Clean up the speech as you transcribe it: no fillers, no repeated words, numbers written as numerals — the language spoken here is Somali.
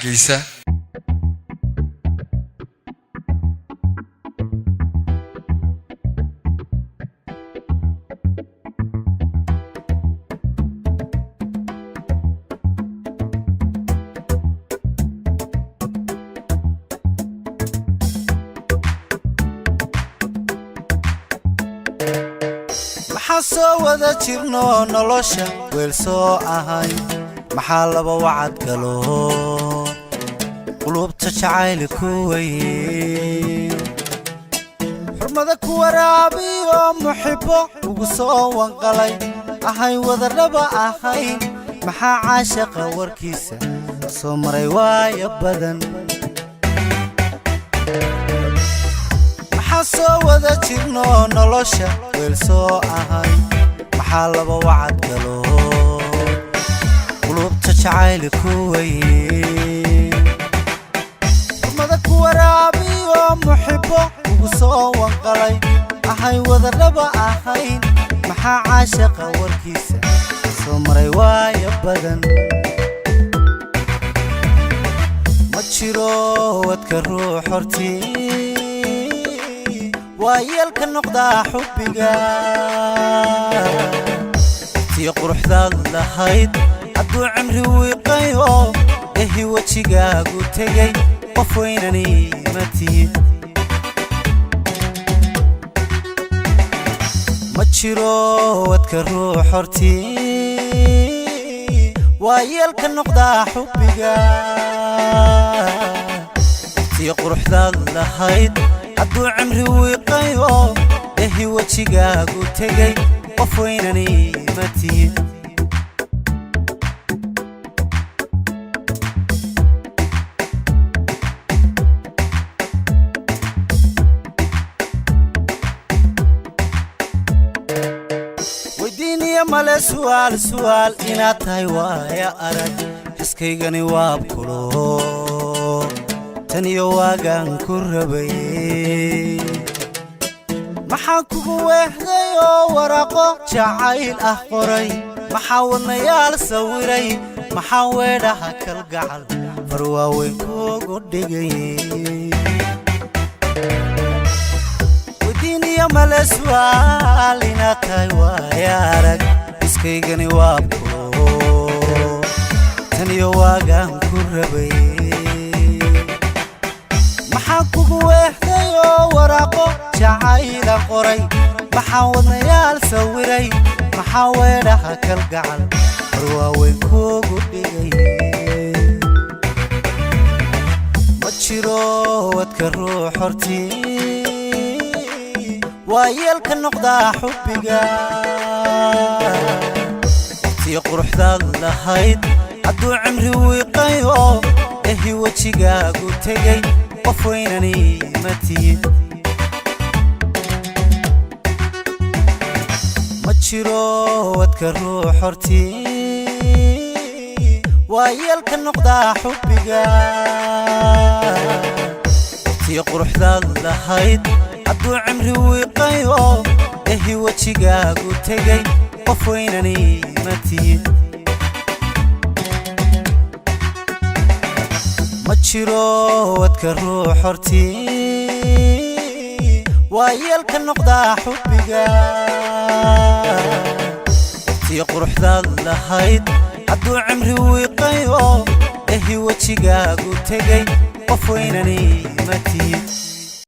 Hargeysa. Maxaa soo wada jirno nolosha weel soo ahay? Maxaa laba wacad galo qulubta jacayli ku weye? Xurmada ku waraabiyo muxibbo ugu soo wanqalay ahayn, wadadhaba ahayn. Maxaa caashaqa warkiisa soo maray waayo badan? Maxaa soo wada jirno nolosha weel soo ahay? Maxaa laba wacad galo qulubta jacayli ku weye? Xurmada ku waraabiyo muxibbo ugu soo wanqalay ahayn, wadadhaba ahayn. Maxaa caashaqa warkiisa soo maray waayo badan? Ma jiro wadka ruux hortii waa yeelka noqdaa xubbiga. Tii quruxdaad lahayd hadduu cimri wiiqayo, ehi wejigaagu tegey, qof weynani ma tihid. Ma jiro wadka ruux hortii waa yeelka noqdaa xubbiga. Tii quruxdaad lahayd hadduu cimri wiiqayo, ehi wejigaagu tegey, qof weynani ma tihid. Weydiiniya male su'aal, su'aal inaad tahay waaya arag. Xiskaygani waabkulo tan iyo waagaan ku rabay. Maxaan kugu weehday oo waraaqo jacayl ah qoray? Maxaa wadnayaal sawiray? Maxaa weedhaha kalgacal far waaweyn kuugu dhigay? Weydiiniya male su'aal inaad tahay waaya arag. Iskaygani waabkulo tan iyo waagaan ku rabay. Maxaan kugu weehday oo waraaqo jacayla qoray? Maxaa wadnayaal sawiray? Maxaa weedhaha kalgacal far waaweyn kuugu dhigay? Ma jiro wadka ruux hortii waa yeelka noqdaa xubbiga. Tii quruxdaad lahayd hadduu cimri wiiqayo, ehi wejigaagu tegey, qof weynani ma tihid. Ma jiro wadka ruux hortii waa yeelka noqdaa xubbiga. Tii quruxdaad lahayd hadduu cimri wiiqayo, ehi wejigaagu tegey, qof weynani ma tihid. Ma jiro wadka ruux hortii waa yeelka noqdaa xubbiga. Tii quruxdaad lahayd hadduu cimri wiiqayo, ehi wejigaagu tegey, qof weynani ma tihid.